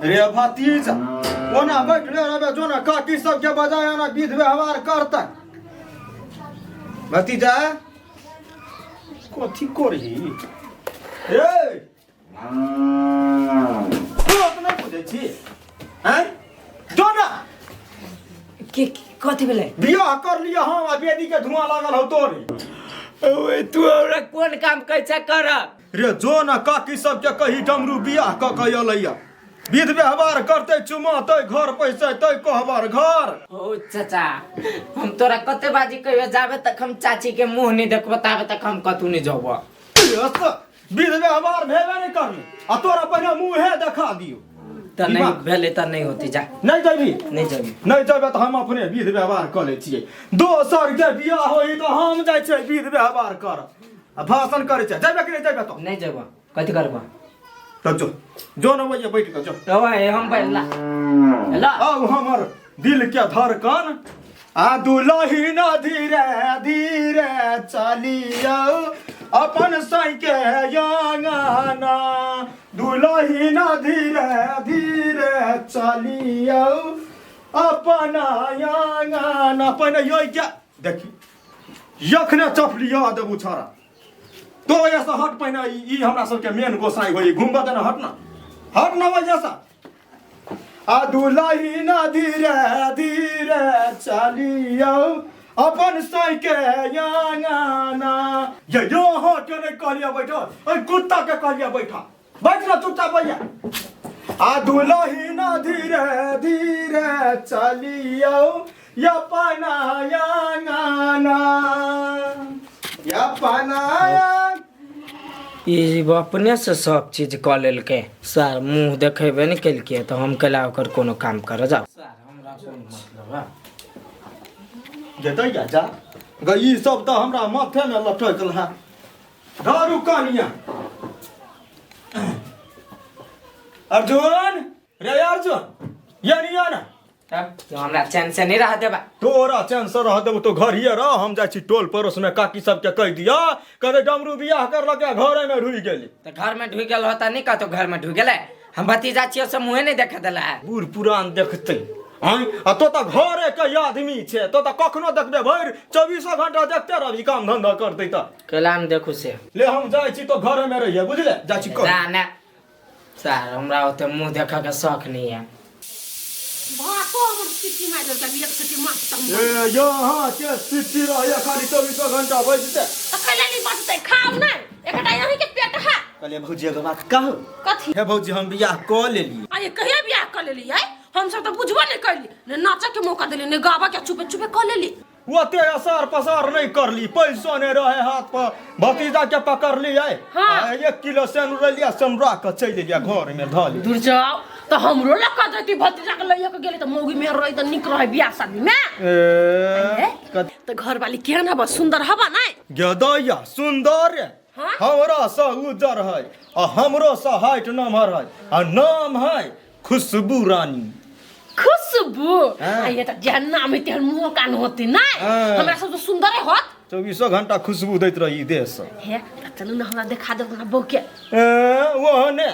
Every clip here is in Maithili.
रे भतीजा, ओना बैठले रहबे, जो ना काकी सबके बजाय आना, विध व्यवहार करतै। भतीजा, कथी करही रे? तू अपने बुझै छी हैं? जो ना। के कथी भेलै? बियाह कर लिया हम आ बेदी के धुआं लागल हौ तोरे। ओए, तू हमरा कोन काम कैसे कर? रे जो ना, काकी सबके कही डमरू बियाह कऽ के अलैया, विध व्यवहार करतै, चुमातै, घर पैसेतै, कहबर घर। ओ चाचा, हम तोरा कते बाजी कहियो, जाबे तक हम चाची के मुंह नहीं देखबो ताबे तक हम कतू नहीं जबो। विध व्यवहार भेबे नहीं करली आ तोरा पहिने मुँहे देखा दियो। तऽ नहीं भेलै तऽ नहीं होती, जा। नहीं जेबी? नहीं जेबी। नहीं जेबे तऽ हम अपने विध व्यवहार कऽ लै छियै। दोसर के बियाह होई तऽ हम जाइ छियै विध व्यवहार कर आ भाषण करै छै। जेबे कि नहीं जेबे तो? नहीं जेबो, कथी करबो? तऽ जो, जो न भैया, बैठ कऽ जो। ओए, हम बैठ ला ला। आउ हमर दिल के धड़कन आ दुलही न धीरे धीरे चलियौ अपन सैके अंगना, दुलही न धीरे धीरे चलियौ अपन अंगना। पहिने यो क्या देखी, यखने चपलिया देबू छाड़ा तो वजह से। हट पहिने, ई हमरा सबके मेन गोसाई होई, घुमबा देना। हट ना, हट ना वजह से। आ दुलही न धीरे धीरे चलियौ अपन सैके अंगना। ये यो हो के नहीं कहलिए बैठो, ओइ कुत्ता के कहलिए बैठा। बैठ ना चुपचाप भैया। आ दुलही न धीरे धीरे चलियौ अपन अंगना, अपन। ई अपने से सब चीज कऽ लेलकै सर, मुँह देखेबे नहि केलकै तऽ हम कैला ओकर कोनो काम करऽ जाउ सर? हमरा कोन मतलब है? जेतै या जा ग। ई सब तऽ हमरा माथे मे लटकल है। दारू कनिया, अर्जुन रे, अर्जुन, ये नहीं आना। तब तो हमरा चैन से नहीं रह देबा। तोरा चैन से रह देबो? तो घर हिये रह, हम जाइ छी टोल पड़ोस में, काकी सबके कहि दिया, कहते डमरू बियाह करलक, घरे में रुइ गेली। तऽ घर में ढुकि गेल होता नहीं कतौ, घर में ढुकि गेलै, हम भतीजा छियै से मुँहे नहीं देखे देला है। बूढ़ पुरान देखतै आँय? आ तो तऽ घरे के आदमी छै, तो तऽ कखनो देखबे, भरि चौबीसो घंटा देखते रहबी, काम धंधा करतै तऽ। कैला हम देखू से? ले, हम जाइ छी, तो घरे में रहिए, बुझले? जाइ छी कर। जा ना सर, हमरा ओते मुँह देखऽ के शौक नहीं है। भातो हमर सिटी मारि देलकै, अभी एक सिटी मारतै हम। ए यहाँ के सिटी रहैया खाली चौबीसो घंटा बजते। तऽ कैला नहि बचतै? खाउ नहि, एकटा यहीं के पेट है। कहलिए भौजी, एगो बात कहू? कथी? हे भौजी, हम बियाह कऽ लेलियै। आ ये कहिया बियाह कऽ लेलियै? हम सब तऽ बुझबो नहि कैली, ने नाचऽ के मौका देली ने गाबऽ के, चुपे चुपे कऽ लेली। ओते असार पसार नहीं करली, पैसो नहीं रहे हाथ पर, भतीजा के पकड़ली आय। हाँ। 1 किलो सेनुर लिया, सेनुरा के चलि एलियै, घर में धऽ लियै। दूर जाओ, तऽ हमरो लऽ कऽ जैती। भतीजा के लइए के गेली तऽ मौगी मेहर रही तऽ नीक रहे बियाह शादी में। ए, ए, तऽ घरवाली केहन हबा? सुंदर हबा नहि? गेदैया सुंदर। हाँ? हमरा से उज्जर है आ हमरो से हाइट नमहर है आ नाम है खुशबू रानी। खुशबू? हाँ। आ ये तऽ जेहन नाम है तेहन मुँह कान होती नहि? हाँ। हमरा सब तऽ सुंदरे होत। चौबीसो घंटा खुशबू दैत रही देह से। हे, तऽ चलू ने, हमरा देखा देब हमरा बहू के। ए, ओहने।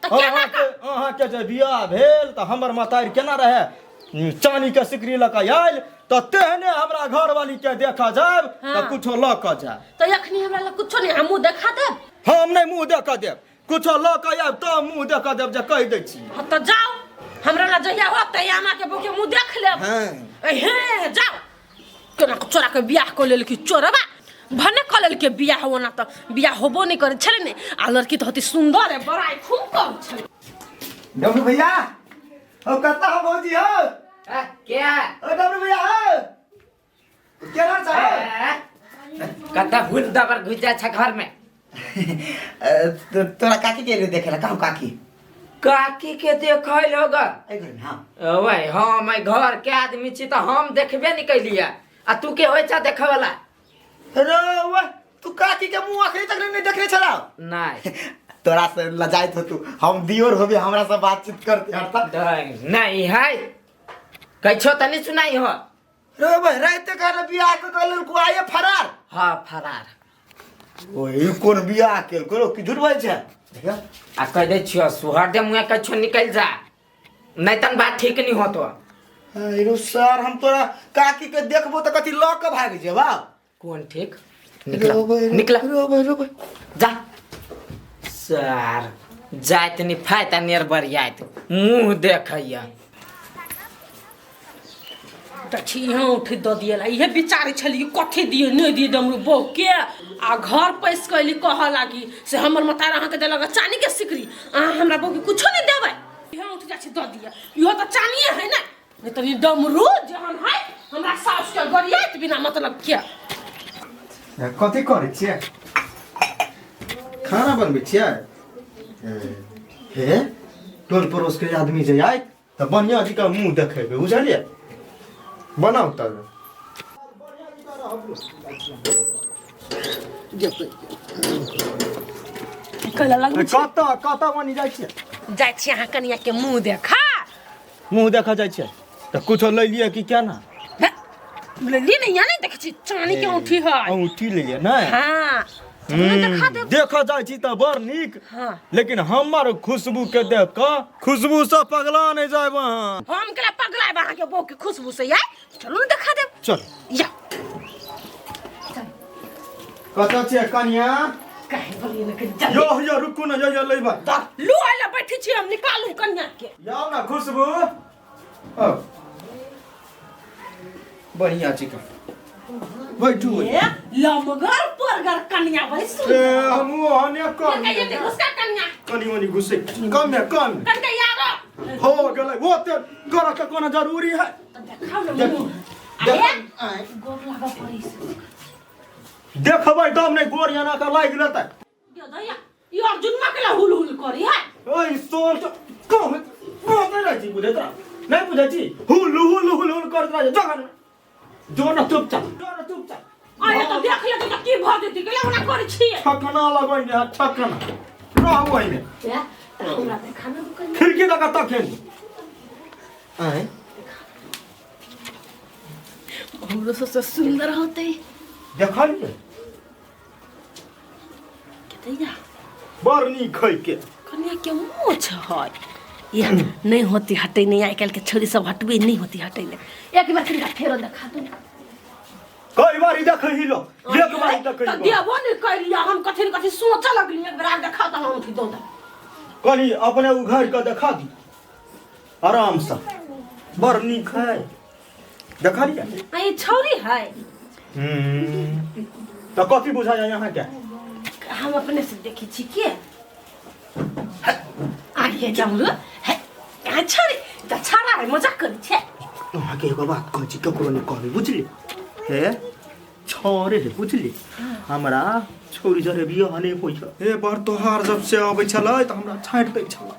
तऽ केना? अहाँके अहाँके जे बियाह भेल तऽ हमर मतारि केना रहै, चानी के सिकरी लऽ कऽ आयल, तऽ तेहने हमरा घरवाली के देखा जायब तऽ हाँ। कुछो लऽ कऽ जायब। तऽ एखनी हमरा लग कुछो नहि, हम मुँह देखा देब। हम नहि मुँह देखऽ देब, कुछो लऽ कऽ आयब तऽ मुँह देखऽ देब, जे कहि दै छी। हाँ तऽ जाओ, हमरा लग जहिया होत तहिया अहाँके बहू के मुँह देख लेब। हाँ। हे जाओ, केना कऽ चोरा के बियाह कऽ लेलकी चोरबा, भने कऽ लेलकै बियाह, ओना तऽ बियाह होबो नहि करै छलै ने। आ लड़की तऽ होती सुन्दर है, बड़ाइ खूब करै छलै। डब्लू भैया हो, कत्ता हो भौजी हो? आ, के है? ओ डब्लू भैया हो, केना छ? कत्ता भूत दबर घुस जाइ छै घर में। तोरा काकी के लिए देखेला कहू काकी। काकी के देखै लोग? एहि घर में, हाँ। ओए, हम एहि घर के आदमी छी तऽ हम देखबे नहीं कैलियै, आ तू के होइ छ देखै वाला? रे वाह, तू काकी के मुंह अखनी तक नहीं देखने छला? नहीं। तोरा से लजाइत हो तू, हम दियोर होबे, हमरा से बातचीत करते हरता। नहीं है, कैछो तऽ नहीं सुनाई हो। रे भाई, राते का बियाह के कहल को आये फरार। हाँ, फरार। ओए, ई कोन बियाह केल करो कि झूठ बोल छै? देखियो। आ कह दै छियो, सुहर दे मुँहे कैछो निकलि जा। नहीं तन बात ठीक नहीं होतो। अरे सर, हम तोरा काकी के देखबो त कथी ल के भाग जेबा। कौन ठीक? निकला निकला जा सर, जाइत नहीं फायदा नियर बरियात मुंह देखैया। देखी यहाँ उठी दऽ दिएला, इहे विचारै छलियै कथी दिए नहि दिए डमरू बहू के। आ घर पैस के अयली कहऽ लागी से हमर मतार अहाँके देलक चानी के सिकरी, अहाँ हमरा बहू के कुछो नहि देबै। यहाँ उठ जाइ छै दऽ दिए, इहो तऽ चानिए है ने। नहि तऽ ई डमरू जहन है हमरा साउस के गरियाइत बिना मतलब के। कथी करै छियै? खाना बनबै छियै? हे टोल पड़ोस के आदमी जे आयत तऽ बढ़िआँ जकाँ मुँह देखेबै, बुझलियै? बनाउ तब। कैला लगबै छी? कतऽ कतऽ बनि जाइ छियै? जाइ छी अहाँ कनिया के मुँह देखा। मुँह देखा जाइ छियै तऽ कुछो लै लिअ कि केना? लेलियै ने, यहाँ नहि देखै छी चानी के औंठी है। औंठी लेलियै नहि? हाँ, देखा देब। देखऽ जाइ छी तऽ बड़ नीक। हाँ। लेकिन हमर खुशबू के देख कऽ खुशबू से पगला नहि जायब अहाँ। हम केला पगलायब अहाँके बहू के खुशबू से? यार चलू ने देखा देब। चल या। कतऽ छियै कनिया? काहे बोलिए ने कनि जल्दी। यो यो रुकू ने, यो यो लैबा। लू आइला बैठी छी हम, निकालू कनिया के। जाओ ना खुशबू। ओ बढ़िया चिकन बैठू। ए लमगर परगर कनिया बड़ी ए सुंदर। हमहूँ ओहने कम कनका ये देखो उसका कनिया। कनी मनी घुसे कम है कम। कनका यारो हो गेलै, वो ते करऽ के कोनो जरूरी है? तो देखाउ ने देखू, मुँह। देखू। अरे गोर लागऽ पड़ी से। देखबै तब नहि गोर एना के लागि लेतै। यो दैया ई अर्जुन मा केला हुल हुल करी है। ओइ सोर तो कम नहि रहै छी, बुझैत रह नहि बुझै छी, हुल हुल हुल हुल करैत रहै छी। जखन जो न चुपचाप, जो न चुपचाप। अरे तो देख लेतै तऽ की भऽ जेतै? केला ओना करै छियै? ठकना लगैने है, ठकना रहू ओहिमे। ए, तऽ हमरा देखा ने कनिया। खिड़की दऽ कऽ तखन आँय हमरो सबसे सुंदर होतै। देखलियै? के दैया बड़ नीक है के। कनिया के मोछ है या नहीं होती हटे नहीं, आइ काल्हि के छोरी सब हटबे नहीं होती हटे नहीं। एक बार कनिका फेरो देखा दू। कई बारी देखै ही लो, एक बारी देखै तऽ देबो नहीं कैलियै हम, कथी न कथी सोचऽ लगली। एक बेर आर देखा तऽ हम उठी दऽ देब। कनी अपने उघारि कऽ देखा दी आरामसँ, बड़ नीक है। देखलियै? आ ई छौरी है। तऽ कथी बुझाइए अहाँके? हम अपने से देखी छी के आगे जमरू है यहाँ छौरी तऽ छौरा है, मजाक करै छै। अहाँके एगो बात कहै छी, ककरो नहि कहबै, बुझली? हे छौरे हे, बुझली? हमरा छौरी जरे बियाह नहि होइ छै। हे बर तोहार जब से अबै छलै तऽ हमरा छाँटि दै छलै,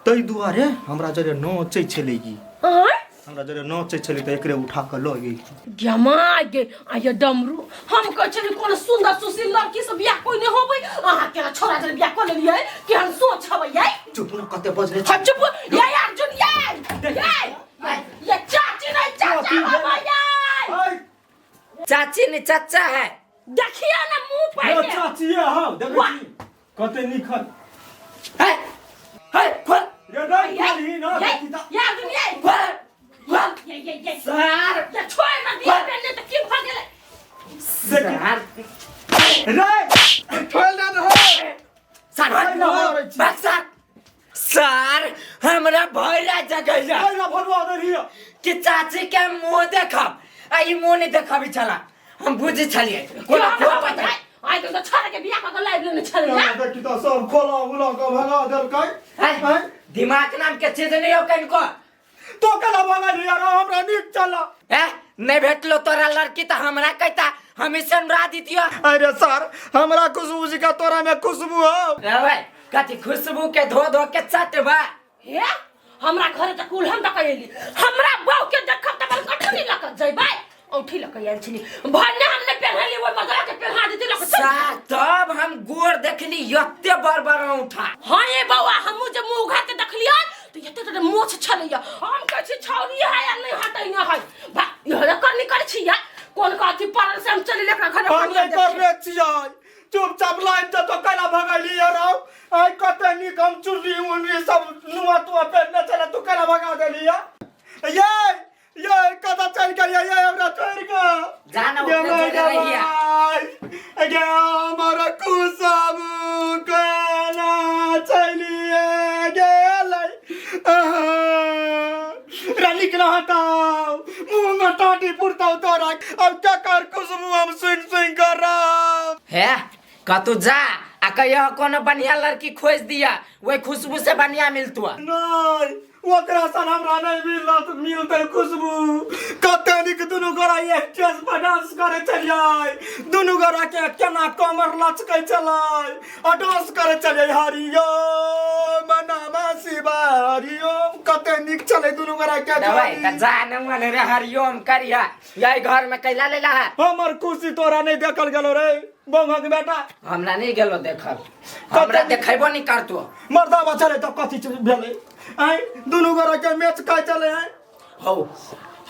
ताहि दुआरे हमरा जरे नचै छलै ई। आँय? हमरा जरे नचै छलै तऽ एकरे उठा कऽ लऽ गेल। गमा गे आये डमरू, हम कहै छली कोनो सुंदर सुशील लड़की से बियाह कोई नहीं होबै, अहाँ केना छोरा जरे बियाह कऽ लेलियै? केहन सोच हबै यै? चुप न, कते बजले? हम चुप ये अर्जुन ये ये ये चाची नहीं चाचा हबै ये। चाची नहीं चाचा है। देखिए ना मुंह यो पहिले। चाचिए हौ, देखै छी कते नीक है। है है खोल। ये नहीं खोलही न। ये देखी तऽ। ये अर्जुन ये खोल खोल। ये ये ये सर ये छोड़ ना दिया पहले तो की भ गेलै? सर रे ठोल ना हो। सर भाग सर। सर हमरा भैला जगैया कैला भरवा देलियै? कि चाची के मुंह देखब आ ई मुंह नहीं देखबी छला, हम बुझै छलियै कोनो केहन हबै पता। है? आइ काल्हि तऽ छोड़ा के बियाह कऽ के लाबि लेने छलै ना। देखी तऽ सब खोला उला कऽ भगा देलकै। हैं? दिमाग नाम के चीज नहीं हो कनको। तो केला भगा लिया रे? हमरा नीक चला। ए नहीं भेटलो तोरा लड़की तऽ हमरा कहता हम समरा दितियो। अरे सर, हमरा खुशबू जी का तोरा में खुशबू हो। रे भाई कथी खुशबू के धो धो के चटबा? हे हमरा घरे तऽ कुल्हन दऽ कऽ एली, हमरा बहू के देखब तऽ बल कटनी लऽ कऽ जइबै। औंठी लऽ कऽ आयल छली, भन्ने हम नहि पेन्हली, ओहि मदरा के पेन्हा देती लऽ कऽ चलि। सा तब हम गोर देखली एते बड़ बड़ औंठा। हाँ ये बौआ, हमहूँ जे मुँह उघा के देखलियै तऽ एते एते मोछ छलैया। हम कहै छी छौरी है या नहि हटै नहि है बा, इहो करनी करै छी या कोन कथी पड़ल से हम चलि एकरा घरे। हम नहि करने छियै, चुपचाप लाइन से तो कैला भगैली रौ? आइ कते नीक हम चुनरी उनरी सब नुआ तुआ पहिरने छलै, तू कैला भगा गेलिया ये ये कतऽ चलि गेलियै ये हमरा छोड़ि कऽ जा ना, गे ओकरे माय जोरे गे रहिया। माय, गे हमर खुशबू केना चलिए गेलै रानी के हटाओ मुंह में टाटी पुरताओ तोरा अब क्या कर खुशबू हम सुन सुन कर रहा हे कतू जा आ कहियो कोनो बढ़िया लड़की खोज दिया वही खुशबू से बढ़िया मिलतुआ। नहीं ओकरा सन हमरा नहीं मिलत मिलते खुशबू। कते नीक दुनू गोरा स्टेज पर डांस करे छलियै, दुनू गोरा के केना कमर लचकै छलै आ डांस करे छलियै हरिओम नमः शिवाय हरिओम। कते नीक छलै दुनू गोरा के दवाई जोड़ी। त जा न मने रे हरिओम करिया यही घर में कैला लेला है। हमर खुशी तोरा नहीं देखल गेलो रे बंगक बेटा। हमरा नहीं गेलो देखल, हमरा देखेबो नहीं करतो। मर्दाबा छलै तऽ कथी भेलै आँय दुनू गोरा के मैच खाइ छलै आँय। हौ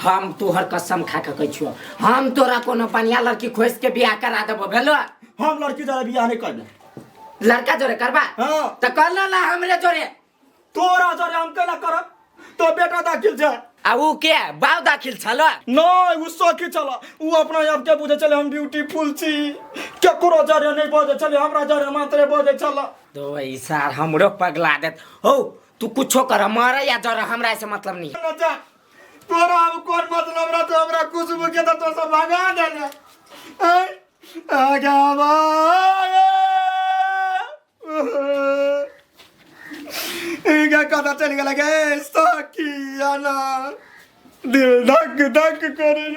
हम तोहर कसम खा के कहै छियौ हम तोरा कोनो बढ़िया लड़की खोज के बियाह करा देबो भेलो। हम लड़की जरा बियाह नहीं करबै। लड़का जोरे करबा? हाँ। त कर ला हमरे जोरे। तोरा जोरे हम केना करब? तो बेटा दाखिल छै। आ ऊ के बाव दाखिल छल? नहीं उ सखी छल, उ अपना आप के बुझे छलै हम ब्यूटीफुल छी, केकरो जरे नहीं बजै छलै, हमरा जरे मात्रे बजै छल। तो ई सार हमरो पगला देत। हौ तू कुछो कर मरे या जरे हमरा से मतलब नहीं। अच्छा तोरा अब कोन मतलब रह? तो हमरा खुशबू के तो सब भगा देले। आगा बाय कथा चलि गेल गे सखी आना दिल धक धक करे।